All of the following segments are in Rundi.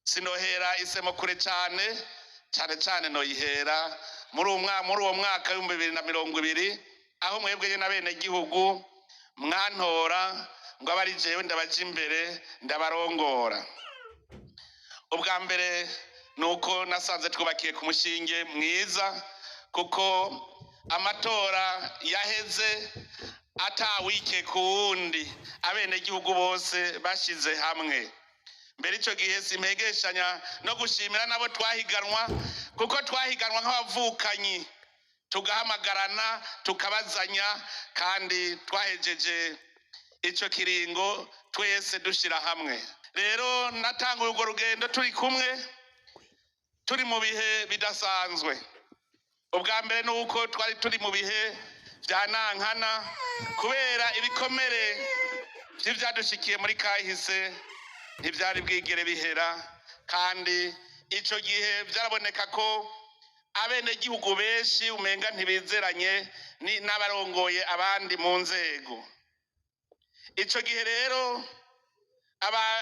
Sinohera isemo kure cyane cyane cyane, noyihera muri uwo mwaka w'2020, aho mwebwe n'abenegihugu mwantora ngo abe ari jewe ndabaja imbere ndabarongora. Ubwa mbere ni uko nasanze twubakiye ku mushinge mwiza, kuko amatora yaheze atawike ku wundi, abenegihugu bose bashize hamwe. Mbere ico gihe simpegeshanya no gushimira nabo twahiganwa, kuko twahiganwa nk'abavukanyi, tugahamagarana, tukabazanya, kandi twahejeje ico kiringo twese dushira hamwe. Rero natanguye urwo rugendo turi kumwe, turi mu bihe bidasanzwe. Ubwa mbere ni uko twari turi mu bihe vya nankana, kubera ibikomere vy'ivyadushikiye muri kahise ntivyari bwigere bihera, kandi ico gihe vyaraboneka ko abenegihugu benshi umenga ntibizeranye n'abarongoye abandi mu nzego. Ico gihe rero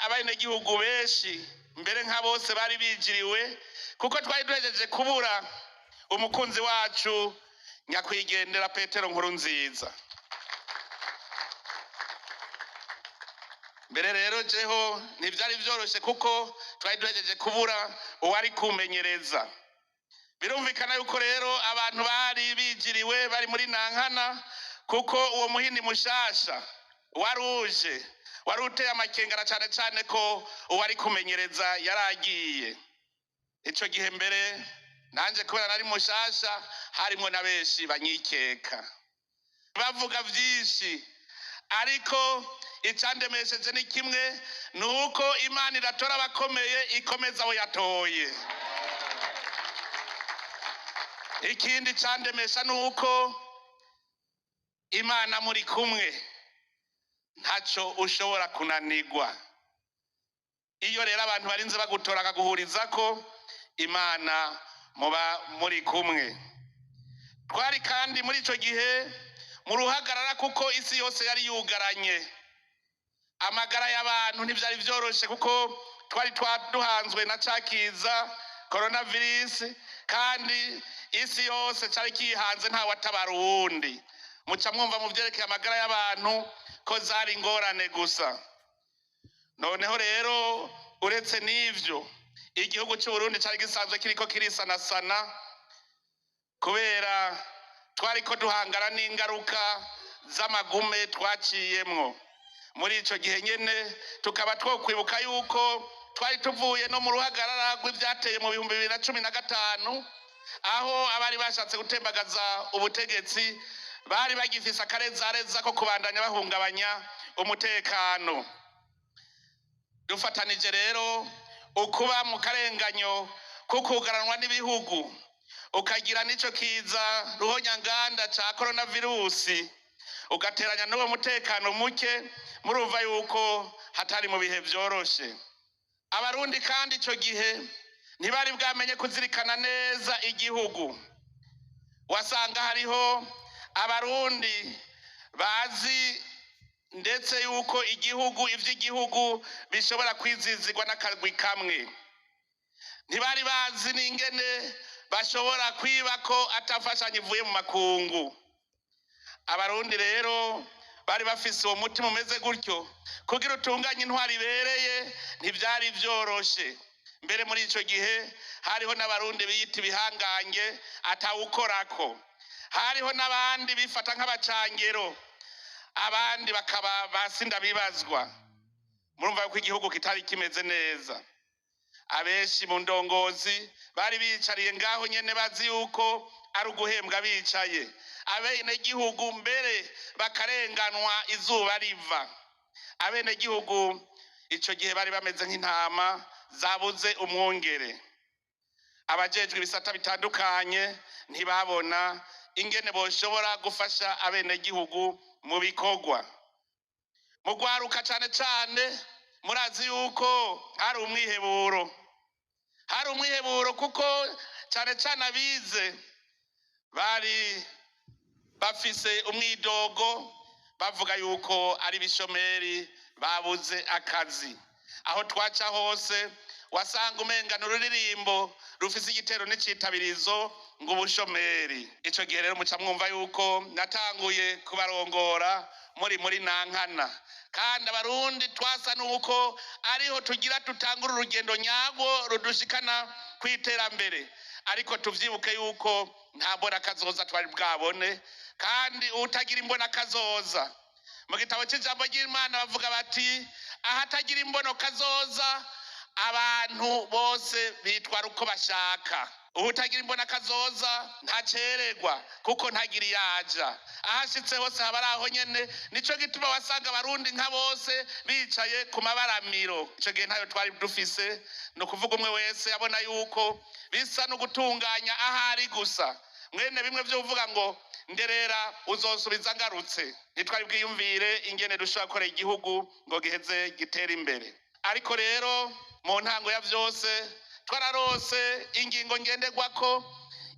abenegihugu benshi, mbere nka bose, bari bijiriwe, kuko twari duhejeje kubura umukunzi wacu nyakwigendera Petero Nkurunziza. Mbere rero jeho ntivyari vyoroshe, kuko twari duhejeje kubura uwari kumenyereza. Birumvikana yuko rero abantu bari bijiriwe, bari muri nankana, kuko uwo muhini mushasha waruje wari uteye amakengera, cane cane ko uwari kumenyereza yaragiye. Ico gihe mbere nanje kubera nari mushasha, harimwo na benshi banyikeka, bavuga vyinshi, ariko icandemesheje ni kimwe, ni uko Imana iratora abakomeye, ikomeza abo yatoye. Ikindi candemesha ni uko Imana muri kumwe ntaco ushobora kunanirwa. Iyo rero abantu barinze bagutora akaguhurizako, Imana muba muri kumwe. Twari kandi muri ico gihe mu ruhagarara, kuko isi yose yari yugaranye. Amagara y'abantu ntivyari vyoroshe, kuko twari twaduhanzwe na ca kiza coronavirus, kandi isi yose cari kihanze, ntawatabara uwundi. Muca mwumva mu vyerekeye amagara y'abantu ko zari ingorane gusa. Noneho rero uretse n'ivyo, igihugu c'Uburundi cari gisanzwe kiriko kirisanasana, kubera twariko duhangana n'ingaruka z'amagume twaciyemwo muri ico gihe nyene. Tukaba twokwibuka yuko twari tuvuye no mu ruhagarara rw'ivyateye mu 2015, aho abari bashatse gutembagaza ubutegetsi bari bagifise akarezareza ko kubandanya bahungabanya umutekano. Dufatanije rero ukuba mu karenganyo kukugaranwa n'ibihugu, ukagira n'ico kiza ruhonyanganda ca coronavirusi, ugateranya n'uwo mutekano muke, murumva yuko hatari mu bihe vyoroshe. Abarundi kandi ico gihe ntibari bwamenye kuzirikana neza igihugu. Wasanga hariho abarundi bazi ndetse yuko igihugu, ivy'igihugu bishobora kwizizigwa n'akagwi kamwe. Ntibari bazi n'ingene bashobora kwiba ko atafashanyo ivuye mu makungu. Abarundi rero bari bafise uwo mutima umeze gutyo. Kugira utunganye intwari ibereye ntivyari vyoroshe. Mbere muri ico gihe hariho n'abarundi biyita ibihangange atawukorako, hariho n'abandi bifata nk'abacangero, abandi bakaba basinda bibazwa. Murumva yuko igihugu kitari kimeze neza. Abenshi mu ndongozi bari bicariye ngaho nyene, bazi yuko ari uguhembwa bicaye. Abenegihugu mbere bakarenganwa izuba riva. Abenegihugu ico gihe bari bameze nk'intama zabuze umwungere. Abajejwe ibisata bitandukanye ntibabona ingene boshobora gufasha abenegihugu mu bikorwa. Mu gwaruka cane cane, murazi yuko hari umwiheburo, hari umwiheburo, kuko cane cane abize bari bafise umwidogo, bavuga yuko ari bishomeri, babuze akazi. Aho twaca hose Wasanga umenga ni ururirimbo rufise igitero n'icitabirizo ngo ubushomeri. Ico gihe rero muca mwumva yuko natanguye kubarongora muri Nankana, kandi Abarundi twasa nuko ariho tugira tutangura urugendo nyarwo rudushikana kw'iterambere. Ariko tuvyibuke yuko nta mbona kazoza twari bwabone, kandi utagira imbona kazoza, mu gitabo c'ijambo ry'Imana bavuga bati ahatagira imbono kazoza abantu bose bitwara uko bashaka. Utagira imbona kazoza ntacererwa kuko ntagira iyaja, ahashitse hose haba ari aho nyene. Nico gituma wasanga Abarundi nka bose bicaye ku mabaramiro. Ico gihe ntayo twari dufise, ni ukuvuga umwe wese abona yuko bisa no gutunganya ahari gusa, mwene bimwe vyo kuvuga ngo nderera uzosubiza ngarutse. Ntitwari bwiyumvire ingene dushobora gukora igihugu ngo giheze gitere imbere. Ariko rero mu ntango ya vyose twararose ingingo ngenderwako,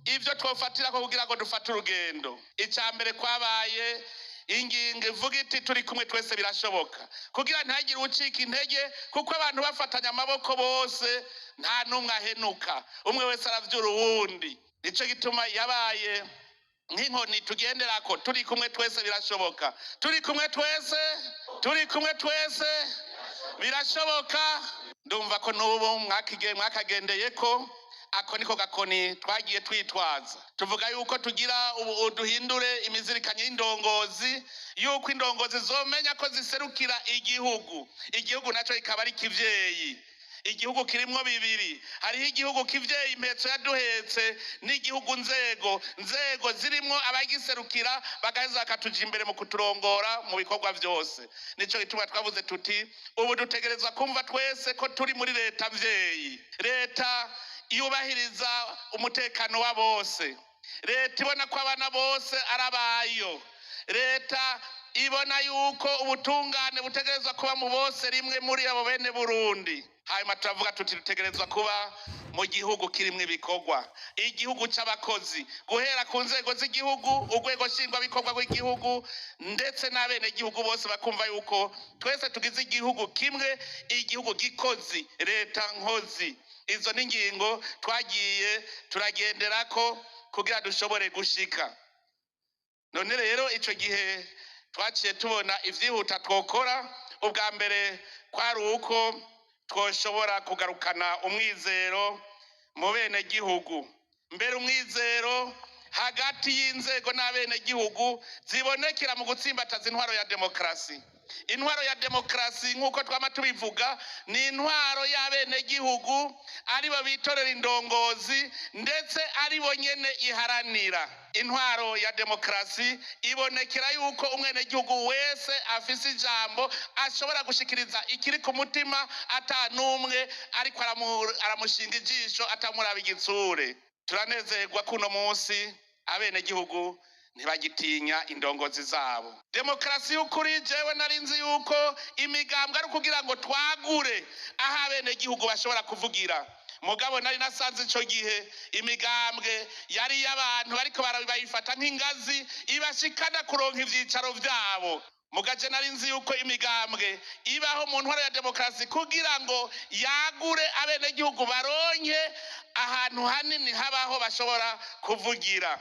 ivyo twofatirako kugira ngo dufate urugendo. Ica mbere kwabaye ingingo ivuga iti turi kumwe twese birashoboka, kugira ntihagire ucika intege, kuko abantu bafatanya amaboko bose nta n'umwe ahenuka, umwe wese aravyura uwundi. Nico gituma yabaye nk'inkoni tugenderako, turi kumwe twese birashoboka, turi kumwe twese, turi kumwe twese birashoboka. Ndumva ko n'ubu mwakagendeye ko ako niko gakoni twagiye twitwaza, tuvuga yuko tugira ubu duhindure imizirikanye y'indongozi, yuko indongozi zomenya ko ziserukira igihugu, igihugu naco kikaba ari kivyeyi. Igihugu kirimwo bibiri, hariho igihugu kivyeyi impetso yaduhetse, n'igihugu nzego, nzego zirimwo abagiserukira bagaheza bakatuja imbere mu kuturongora mu bikorwa vyose. Nico gituma twavuze tuti ubu dutegerezwa kumva twese ko turi muri leta mvyeyi, leta yubahiriza umutekano wa bose, leta ibona ko abana bose ari abayo, leta ibona yuko ubutungane butegerezwa kuba mu bose rimwe muri abo bene Burundi. Hanyuma turavuga tuti dutegerezwa kuba mu gihugu kirimwo ibikorwa, igihugu c'abakozi, guhera ku nzego z'igihugu, urwego nshingwabikorwa rw'igihugu, ndetse n'abenegihugu bose bakumva yuko twese tugize igihugu kimwe, igihugu gikozi, leta nkozi. Izo ni ingingo twagiye turagenderako kugira dushobore gushika. None rero ico gihe twaciye tubona ivyihuta twokora. Ubwa mbere kwari uko twoshobora kugarukana umwizero mu benegihugu, mbere umwizero hagati y'inzego n'abenegihugu zibonekera mu gutsimbataza intwaro ya demokarasi. Intwaro ya demokarasi nk'uko twama tubivuga ni intwaro y'abenegihugu, aribo bitorera indongozi ndetse aribo nyene iharanira. Intwaro ya demokarasi ibonekera yuko umwenegihugu wese afise ijambo, ashobora gushikiriza ikiri ku mutima ata n'umwe ariko aramushinga ijisho, atamuraba igitsure. Turanezerwa kuno munsi abenegihugu ntibagitinya indongozi zabo. Demokarasi y'ukuri, jewe nari nzi yuko imigambwe ari ukugira ngo twagure aho abenegihugu bashobora kuvugira. Mugabo nari nasanze ico gihe imigambwe yari iy'abantu bariko bayifata nk'ingazi ibashikana kuronka ivyicaro vyabo. Mugaje nari nzi yuko imigambwe ibaho mu ntwaro ya demokarasi kugira ngo yagure abenegihugu baronke ahantu hanini habaho bashobora kuvugira.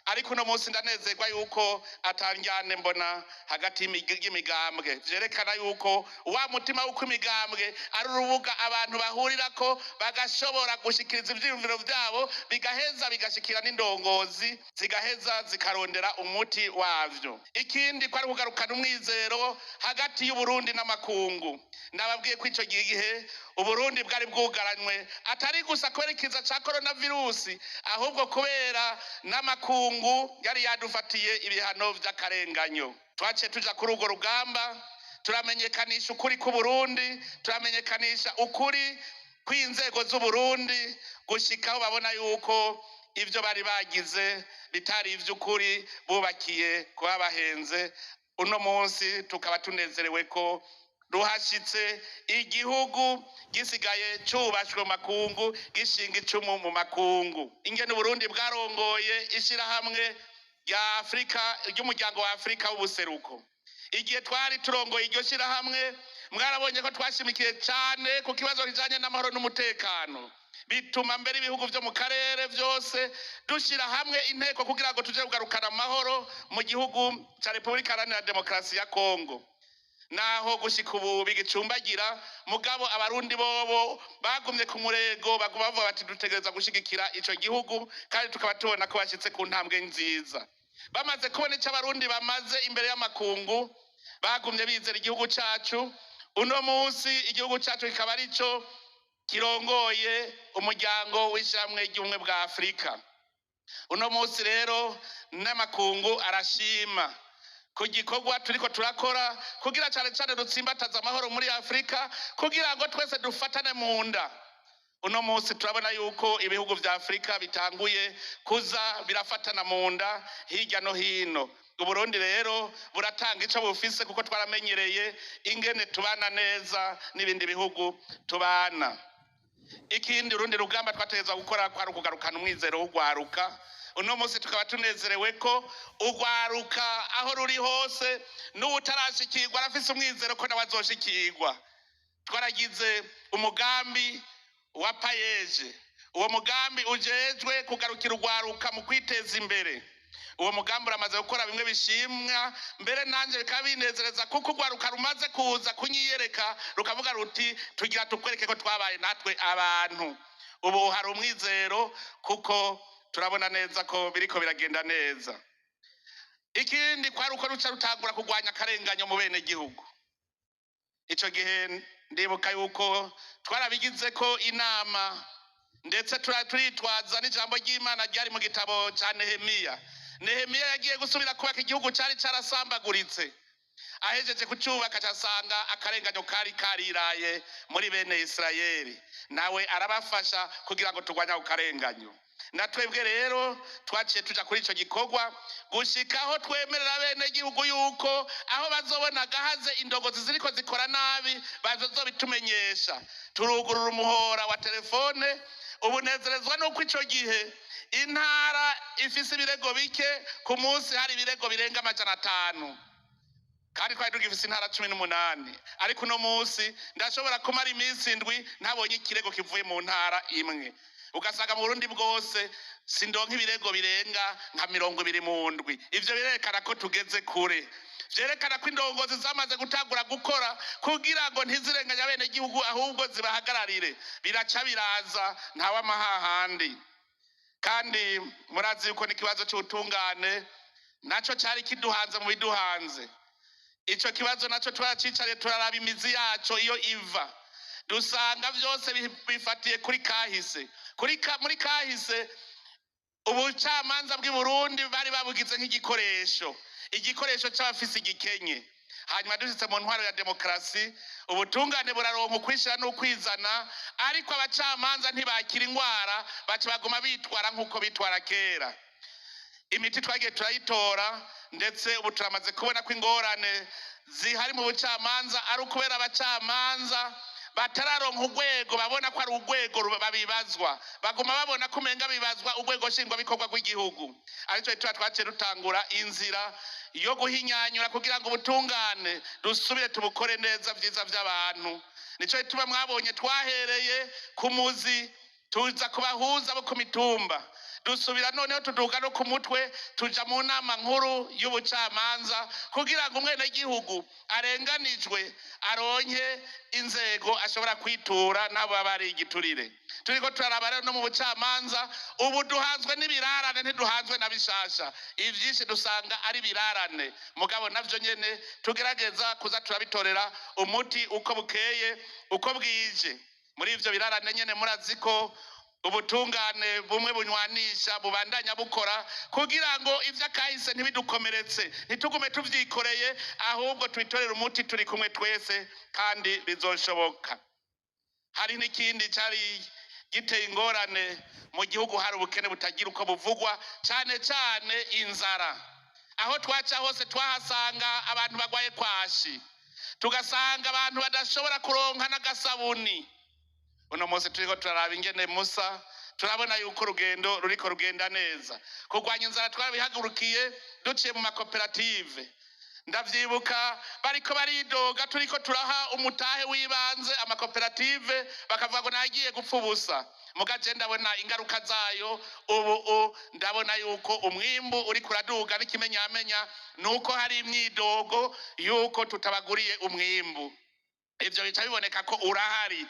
Ariko uno munsi ndanezerwa yuko atanjyane mbona hagati y'imigambwe, vyerekana yuko wa mutima w'uko imigambwe ari urubuga abantu bahurirako bagashobora gushikiriza ivyiyumviro vyabo, bigaheza bigashikira n'indongozi zigaheza zikarondera umuti wavyo. Ikindi kwari kugarukana umwizero hagati y'Uburundi n'amakungu. Nababwiye ko ico gihe Uburundi bwari bwugaranywe, atari gusa kubera ikiza ca coronavirusi, ahubwo kubera n'amakungu yari yadufatiye ibihano vy'akarenganyo. Twaciye tuja kuri urwo rugamba, turamenyekanisha ukuri k'Uburundi, turamenyekanisha ukuri kw'inzego z'Uburundi, gushikaho babona yuko ivyo bari bagize bitari ivy'ukuri, bubakiye kuba bahenze. Uno munsi tukaba tunezerewe ko ruhashitse igihugu gisigaye cubashwe mu makungu, gishinga icumu mu makungu. Ingene Uburundi bwarongoye ishirahamwe rya Afrika, ry'umuryango wa Afrika w'ubuseruko. Igihe twari turongoye iryo shirahamwe, Mwarabonye ko twashimikiye cyane ku kibazo kijanye n'amahoro n'umutekano, bituma mbere ibihugu vyo mu karere vyose dushyira hamwe inteko kugira ngo tuje kugarukana amahoro mu gihugu ca Repubulika Iharanira Demokarasi ya Kongo. Naho gushika ubu bigicumbagira, mugabo Abarundi bobo bagumye ku murego, baguma bavuga bati dutegereza gushigikira ico gihugu, kandi tukaba tubona ko bashitse ku ntambwe nziza. Bamaze kubona ico Abarundi bamaze imbere y'amakungu, bagumye bizera igihugu cacu. Uno munsi igihugu cacu kikaba arico kirongoye umuryango w'Ishirahamwe ry'Ubumwe bwa Afurika. Uno munsi rero n'amakungu arashima ku gikorwa turiko turakora kugira cane cane dutsimbataze amahoro muri Afurika, kugira ngo twese dufatane mu nda. Uno munsi turabona yuko ibihugu vya Afurika bitanguye kuza birafatana mu nda hirya no hino. Uburundi rero buratanga ico bufise, kuko twaramenyereye ingene tubana neza n'ibindi bihugu tubana. Ikindi, urundi rugamba twategerezwa gukora kwari ukugarukana umwizero w'urwaruka. Uno munsi tukaba tunezerewe ko urwaruka aho ruri hose, n'uwutarashikirwa arafise umwizero ko nawe azoshikirwa. Twaragize umugambi wa PAEEJ, uwo mugambi ujejwe kugarukira urwaruka mu kwiteza imbere. Uwo mugambi uramaze gukora bimwe bishimwa, mbere nanje bikaba binezereza, kuko urwaruka rumaze kuza kunyiyereka rukavuga ruti tugira tukwereke ko twabaye natwe abantu. Ubu hari umwizero, kuko turabona neza ko biriko biragenda neza. Ikindi kwari uko ruca rutangura kurwanya akarenganyo mu bene gihugu. Ico gihe ndibuka yuko twarabigize ko inama, ndetse turitwaza n'ijambo ry'Imana ryari mu gitabo ca Nehemiya. Nehemiya yagiye gusubira kubaka igihugu cari carasambaguritse. Ahejeje kucubaka, casanga akarenganyo kari kariraye muri bene Isirayeli, nawe arabafasha kugira ngo turwanye ako karenganyo. Na twebwe rero twaciye tuja kuri ico gikorwa, gushikaho twemerera bene gihugu yuko aho bazobona gahaze, indongozi ziriko zikora nabi, bazozobitumenyesha. Turugurura umuhora wa telefone. Ubunezerezwa nuko ico gihe intara ifise ibirego bike, ku munsi hari ibirego birenga 500, kandi twari tugifise intara 18. Ariko uno munsi ndashobora kumara iminsi 7 ntabonye ikirego kivuye mu ntara imwe. Ugasanga mu Burundi bwose sindonka ibirego birenga nka 20 mu ndwi. Ivyo birerekana ko tugeze kure, vyerekana ko indongozi zamaze gutangura gukora kugira ngo ntizirenganye abenegihugu, ahubwo zibahagararire. Biraca biraza ntawe amahahandi. Kandi murazi yuko n'ikibazo c'ubutungane naco cari kiduhanze mu biduhanze. Ico kibazo naco twaracicariye, turaraba imizi yaco iyo iva, dusanga vyose bifatiye kuri kahise. Muri kahise ubucamanza bw'i Burundi bari babugize nk'igikoresho, igikoresho c'abafise igikenye. Hanyuma dushitse mu ntwaro ya demokarasi, ubutungane buraronka ukwishira n'ukwizana, ariko abacamanza ntibakira ingwara, baca baguma bitwara nk'uko bitwara kera. Imiti twagiye turayitora, ndetse ubu turamaze kubona ko ingorane zihari mu bucamanza ari ukubera abacamanza batararonka urwego babona ko ari urwego babibazwa. Baguma babona ko umenga bibazwa urwego nshingwabikorwa rw'igihugu. Aricyo gituma twaciye dutangura inzira yo guhinyanyura kugira ngo ubutungane dusubire tubukore neza, vyiza vy'abantu. Nico gituma mwabonye twahereye ku muzi, tuza kubahuza bo ku mitumba, dusubira noneho tuduga no ku mutwe, tuja mu nama nkuru y'ubucamanza, kugira ngo umwenegihugu arenganijwe aronke inzego ashobora kwitura n'abo baba ari igiturire. Turiko turaraba rero no mu bucamanza, ubu duhanzwe n'ibirarane, ntiduhanzwe na bishasha. Ivyinshi dusanga ari birarane, mugabo navyo nyene tugerageza kuza turabitorera umuti uko bukeye uko bwije. Muri ivyo birarane nyene, murazi ko ubutungane bumwe bunywanisha bubandanya bukora kugira ngo ivy'akahise ntibidukomeretse, ntitugume tuvyikoreye, ahubwo tubitorere umuti turi kumwe twese, kandi bizoshoboka. Hari n'ikindi cari giteye ingorane mu gihugu, hari ubukene butagira uko buvugwa, cane cane inzara. Aho twaca hose twahasanga abantu bagwaye kwashi, tugasanga abantu badashobora kuronka n'agasabuni. Uno munsi turiko turaraba ingene musa, turabona yuko urugendo ruriko rugenda neza. Kurwanya inzara twarabihagurukiye duciye mu makoperative. Ndavyibuka bariko baridoga turiko turaha umutahe w'ibanze amakoperative, bakavuga ngo nagiye gupfa ubusa. Mugaje ndabona ingaruka zayo ubu ndabona yuko umwimbu uriko uraduga, n'ikimenyamenya nuko hari imyidogo yuko tutabaguriye umwimbu. Ivyo bica biboneka ko urahari.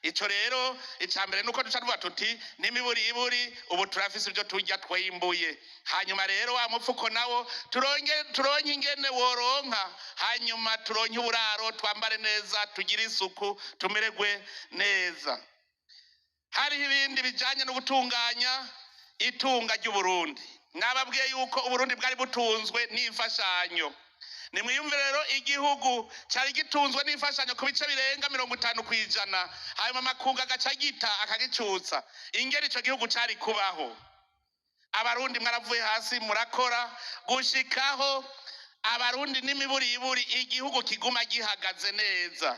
Ico rero, ica mbere nuko duca tuvuga tuti n'imiburiburi ubu turafise ivyo turya twimbuye. Hanyuma rero wa mufuko nawo turonke, turonke ingene woronka, hanyuma turonke uburaro, twambare neza, tugire isuku, tumererwe neza. Hariho ibindi bijanye no gutunganya itunga ry'Uburundi. Nababwiye yuko Uburundi bwari butunzwe n'imfashanyo. Nimwiyumve rero, igihugu cari gitunzwe n'imfashanyo ku bice birenga 50%, hanyuma amakungu agaca agita akagicutsa. Ingene ico gihugu cari kubaho? Abarundi mwaravuye hasi murakora gushikaho abarundi n'imiburiburi igihugu kiguma gihagaze neza.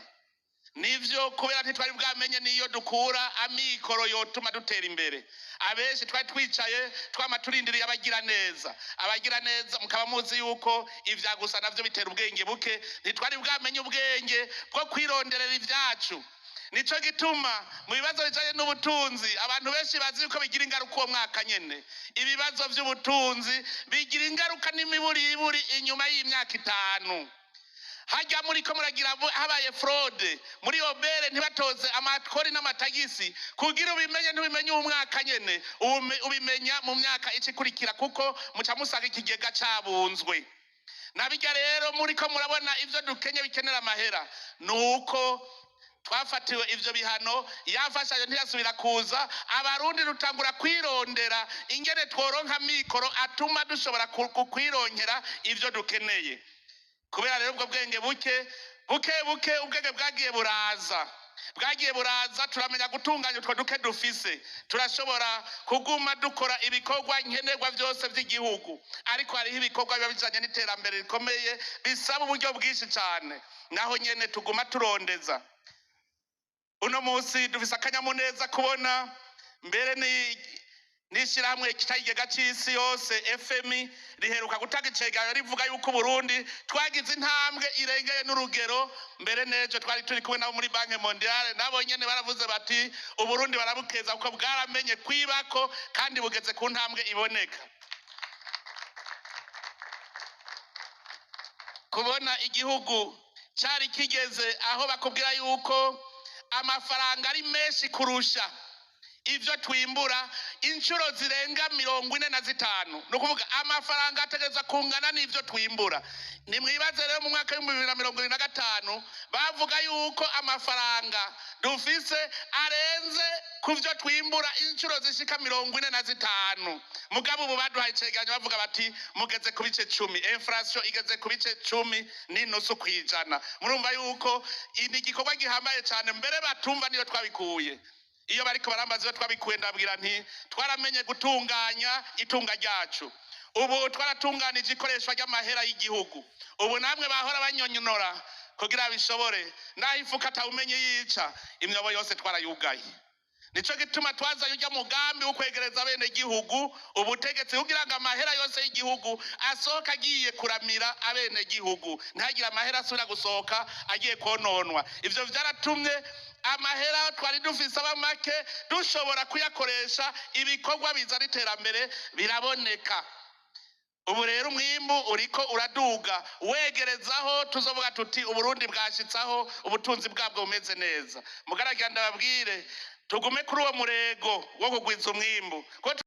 Nivyo, kubera ntitwari bwamenye niyo dukura amikoro yotuma dutera imbere. Abenshi twari twicaye twama turindiriye abagira neza. Abagira neza mukaba muzi yuko ivya gusa navyo bitera ubwenge buke. Ntitwari bwamenye ubwenge bwo kwironderera ivyacu. Nico gituma mu bibazo bijanye n'ubutunzi abantu benshi bazi yuko bigira ingaruka uwo mwaka nyene. Ibibazo vy'ubutunzi bigira ingaruka n'imiburiburi inyuma y'imyaka 5. Hajya muri ko muragira habaye fraude muri OBR, ntibatoze amakori n'amatagisi, kugira ubimenye ntubimenye uwo mwaka nyene, ubimenya mu myaka ikurikira, kuko muca musanga ikigega cabunzwe. Nabijya rero muri ko murabona ivyo dukenye bikenera amahera, nuko twafatiwe ivyo bihano, yafashanyo ntiyasubira kuza. Abarundi dutangura kwirondera ingene tworonka mikoro atuma dushobora kwironkera ivyo dukeneye. Kubera rero ubwo bwenge buke, buke buke ubwenge bwagiye buraza, bwagiye buraza, turamenya gutunganya utwo duke dufise, turashobora kuguma dukora ibikorwa nkenerwa byose by'igihugu. Ariko hariho ibikorwa biba bijanye n'iterambere rikomeye bisaba uburyo bwinshi cyane, naho nyene tuguma turondeza. Uno munsi dufise akanyamuneza kubona mbere ni n'ishyirahamwe cy'ikigega cy'isi yose FMI riheruka gutanga icegeranyo rivuga yuko Uburundi twagize intambwe irengeye n'urugero. Mbere n'ejo twari turi kumwe nabo muri Banque Mondiale, nabo nyene baravuze bati Uburundi barabukeza kuko bwaramenye kwibako kandi bugeze ku ntambwe iboneka. Kubona igihugu cyari kigeze aho bakubwira yuko amafaranga ari menshi kurusha ivyo twimbura inshuro zirenga 45, ni ukuvuga amafaranga ategerezwa kungana n'ivyo twimbura. Nimwibaze rero, mu mwaka w'2025 bavuga yuko amafaranga dufise arenze ku vyo twimbura inshuro zishika 45. Mugabo ubu baduhaye icegeranyo bavuga bati mugeze ku bice 10, inflation igeze ku bice 10.5%. Murumva yuko ni igikorwa gihambaye cane, mbere batumva niyo twabikuye. Iyo bariko barambaza iyo twabikuye, ndabwira nti twaramenye gutunganya itunga ryacu. Ubu twaratunganije ikoreshwa ry'amahera y'igihugu. Ubu namwe bahora banyonyonora kugira bishobore, naho ifuka atawumenye yica, imyobo yose twarayugaye. Nico gituma twazanye urya mugambi wo kwegereza bene gihugu ubutegetsi, kugira ngo amahera yose y'igihugu asohoka agiye kuramira abene gihugu, ntagire amahera asubira gusohoka agiye kononwa. Ivyo vyaratumye amahera twari dufise aba make, dushobora kuyakoresha ibikorwa bizana iterambere biraboneka. Ubu rero umwimbu uriko uraduga wegerezaho tuzovuga tuti Uburundi bwashitsaho ubutunzi bwabwo bumeze neza. Mugaragira ndababwire, tugume kuri uwo murego wo kugwiza umwimbu.